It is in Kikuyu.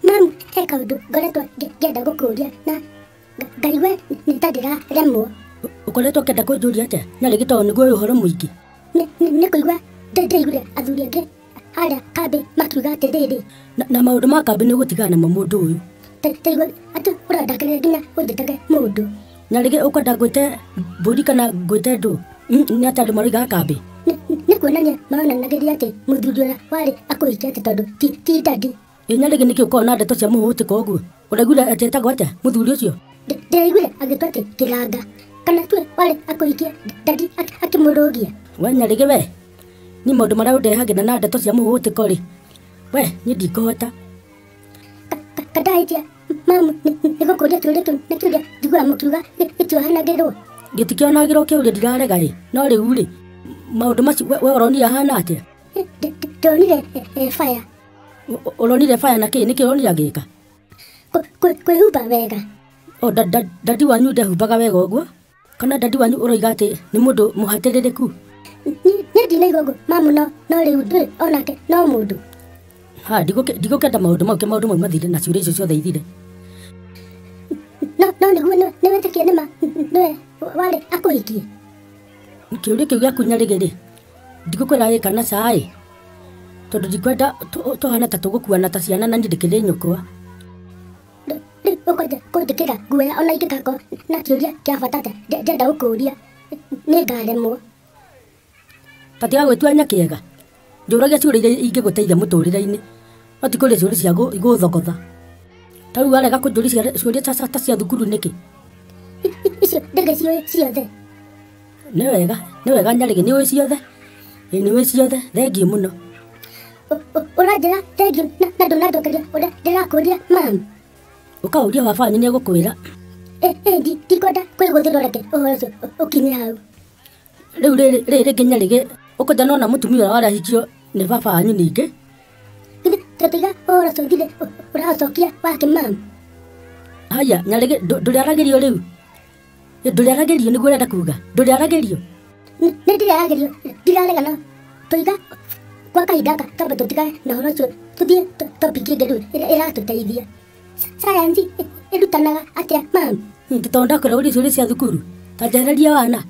Mamu, he kaũndũ ngoretwo ngĩenda gũkũria na ngaigua nĩ ta ndĩraremwo. Ũkoretwo ũkĩenda kũnjũria atĩa Nyarĩgĩ tondũ nĩguo wĩ ũhoro mũingĩ? Nĩ kũigua ndĩraiguire athuri angĩ harĩa kambĩ makiuga atĩrĩrĩ. Na maũndũ ma kambĩ nĩ ũgũtigana namo mũndũ ũyũ. Ndaigua atĩ ũrandakarĩra nginya ũnjĩtage mũndũ. Nyarĩgĩ ũkwenda ngwĩte mbũri kana ngwĩte ndũ? Nĩ atĩa andũ maroigaga kambĩ? Nĩ kuonania maronanagĩria atĩ mũthuri ũrĩa warĩ akũhikia atĩ tondũ ti dadi. Ĩ Nyarĩgĩ nĩkĩ ũkoragwo na ndeto cia mũhũtĩko ũguo? Ũraiguire atĩ etagwo atĩa mũthuri ũcio? Ndĩraiguire agĩtwo atĩ Kĩranga. Kana tuwe warĩ akũhikie dadi akĩmũrũgia. We Nyarĩgĩ we, niĩ maũndũ marĩa ũndehagĩra na ndeto cia mũhũtĩko rĩ, we niĩ ndikũhota. Kandahĩtia mamu nĩ gũkũria kĩũria kĩu nĩ kĩũria njiguaga mũkiuga gĩtiohanagĩrwo. Gĩtikĩonagĩrwo kĩũria ndirarega ĩ, no rĩu rĩ maũndũ macio we ũronire ahana atĩa? Ndonire fire. Ũronire fire na kĩ? Nĩkĩ ũronire agĩka? Kwĩhumba wega. O dadi wanyu ndehumbaga wega ũguo? Kana dadi wanyu ũroiga atĩ nĩ mũndũ mũhatĩrĩrĩku? Niĩ ndinaigua ũguo mamu, no rĩu ndũrĩ onake no mũndũ. Ha, ndigũkĩenda maũndũ mau, maũndũ mau mathire na ciũria icio ciothe ithire. No nĩguo nĩ wĩtĩkie nĩma nĩwe warĩ akũhikie. Kĩũria kĩu gĩaku Nyarĩgĩ rĩ, ndigũkwĩra ĩ kana ca ĩ, tondũ ndikwenda tũhane ta tũgũkuana ta ciana na niĩ ndĩkĩrĩ nyũkwa. Rĩu ũkwenda kũnjĩkĩra guoya ona ingĩgakorwo na kĩũria kĩa bata atĩa ndĩrenda gũkũria nĩ ngaremwo. Ta tiga gwĩtua nyakĩega. Njũragia ciũria iria ingĩgũteithia mũtũrĩre-inĩ, no ti kũria ciũria cia gũthogotha. Ta rĩu warega kũnjũria ciũria ta cia thukuru nĩkĩ? Icio ndĩgĩciũĩ ciothe. Nĩ wega Nyarĩgĩ, nĩ ũĩ ciothe? Ĩ nĩ ũĩ ciothe, thengiũ mũno. Ũranjĩra thengiũ na ndũnanjokeria ũrĩa ndĩrakũria mamu. Ũkaũria baba wanyu nĩ egũkwĩra. Ndikwenda kwĩgũthĩrwo, reke ũhoro ũcio ũkinye hau. Rĩu rĩrĩ rĩngĩ Nyarĩgĩ ũkwenda nona mũtumia ũrĩa warĩ ahikio nĩ baba wanyu ningĩ? Githĩ tũtiga ũhoro ũcio ũthire ũraũcokia wake mamu? Haya Nyarĩgĩ, ndũrĩaragĩrio rĩu? Ndũrĩaragĩrio nĩguo ũrenda kuga? Ndũrĩaragĩrio? Nĩ ndĩrĩaragĩrio, ndirarega no tũiga kwa kahinda gaka twambe tũtigane na ũhoro ũcio tũthiĩ topic ĩngĩ rĩu ĩratũteithia. Sayansi ĩrutanaga atĩa mamu? Tondũ ndakwĩra ũrie ciũria cia thukuru, ta njehereria wana.